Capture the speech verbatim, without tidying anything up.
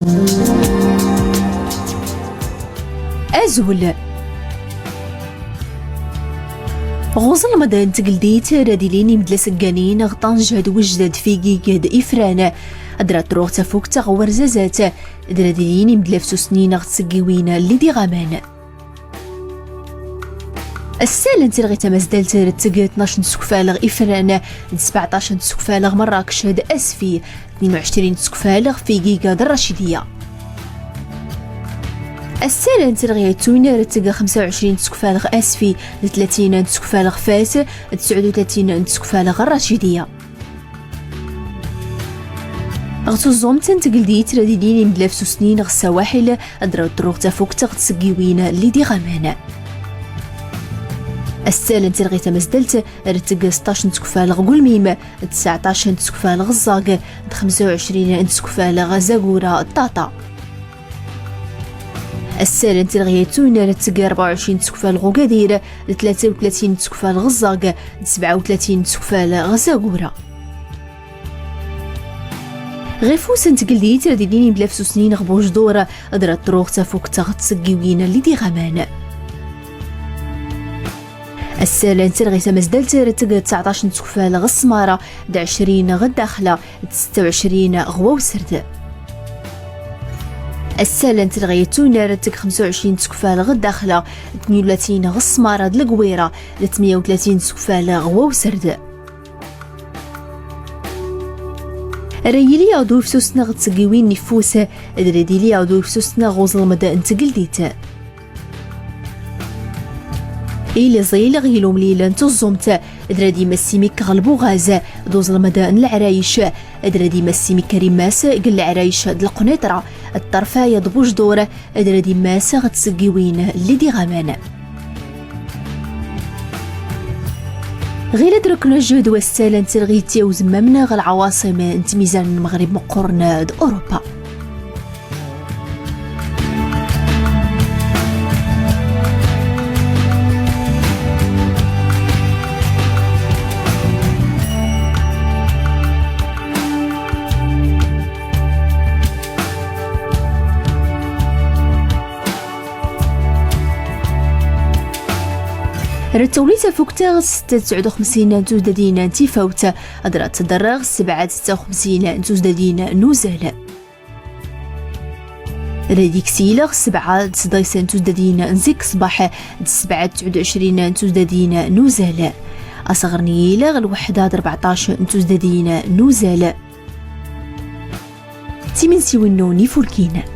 Azul. Ɣ uẓlmd n tgldit rad ilin imddl asgganin ɣ ṭṭanj d wjdd d figig d ifran. Ad rad truɣ tafukt ɣ wrzazat, d rad ilin imddl afsusnin ɣ tsggiwin lli d iɣaman. Ssal n tirɣi tamazdalt rad tg tnac n tsukfal ɣ ifran, d sbeɛṭac n tsukfal ɣ mrakc d asfi, tnin uɛcrin n tsukfal ɣ figiga d rracidiya. Ssal n tirɣi ittuyn rad tg xemsa uɛcrin n tsukfal ɣ asfi, d tlatin n tsukfal ɣ fas, d sɛud utlatin n tsukfal ɣ rracidiya. Ɣ tuẓẓumt n tgldit rad ilin imddl afsusnin ɣ ssawaḥil, ad rad truɣ tafukt ɣ tsggiwin lli d iɣaman. Ssal n tirɣi tamazdalt rad tg sṭac n tsukfal ɣ gulmim, d sɛṭac n tsukfal ɣ ẓẓag, d xemsa uɛcrin n tsukfal ɣ zagura d ṭaṭa. Ssal n tirɣi ittuyn rad tg rbaɛ uɛcrin n tsukfal ɣ ugadir, d tlata utlatin n tsukfal ɣ ẓẓag, d sbeɛ utlatin n tsukfal ɣ zagura. Ɣ ifus n tgldit rad ilin imddl afsusnin ɣ bujdura, ad rad truɣ tafukt ɣ tsggiwin lli d iɣaman. Ssal n tirɣi tamazdalt rad tg tseɛṭac n tsukfal ɣ ssmara, d ɛcrin ɣ ddaxla, d setta uɛcrin ɣ wawsrd. Ssal n tirɣi ittuyn rad tg xemsa uɛcrin n tsukfal ɣ ddaxla, d tnin utlatin ɣ ssmara d lgwira, d tmya utlatin n tsukfal ɣ wawsrd. Rad yili ɣ ufsus n ɣ tsggiwin n ifus, d rad yili ɣ ufsus n ɣ uẓlmd n tgldit. Iliẓil ɣ ilumlil n tuẓẓumt, d rad imass imik ɣ lbuɣaz d uẓlmd n lɛrayc, d rad imass imik rimmas g lɛrayc d lqniṭra, d ṭrfaya d bujdur, d rad imass ɣ tsggiwin lli d iɣaman. Ɣilad rukn ajhd wassal n tirɣit i uzmmam n ɣ lɛwaṣim n tmizan n lmɣrib mqqurn d urupa. Rad tawli tafukt ɣ setta tesɛud uxemsin n tuzdadin n tifawt, ad rad tḍr ɣ sebɛa d setta uxemsin n tuzdadin n uzal. Rad iks ɣ sebɛa d sḍis n tuzdadin n zik ṣṣbaḥ, d sebɛa d tesɛud uɛcrin n tuzdadin n uzal. Asɣr n yili ɣ lwḥda d rbeɛṭac n tuzdadin n uzal. Timensiwin n ifulkin.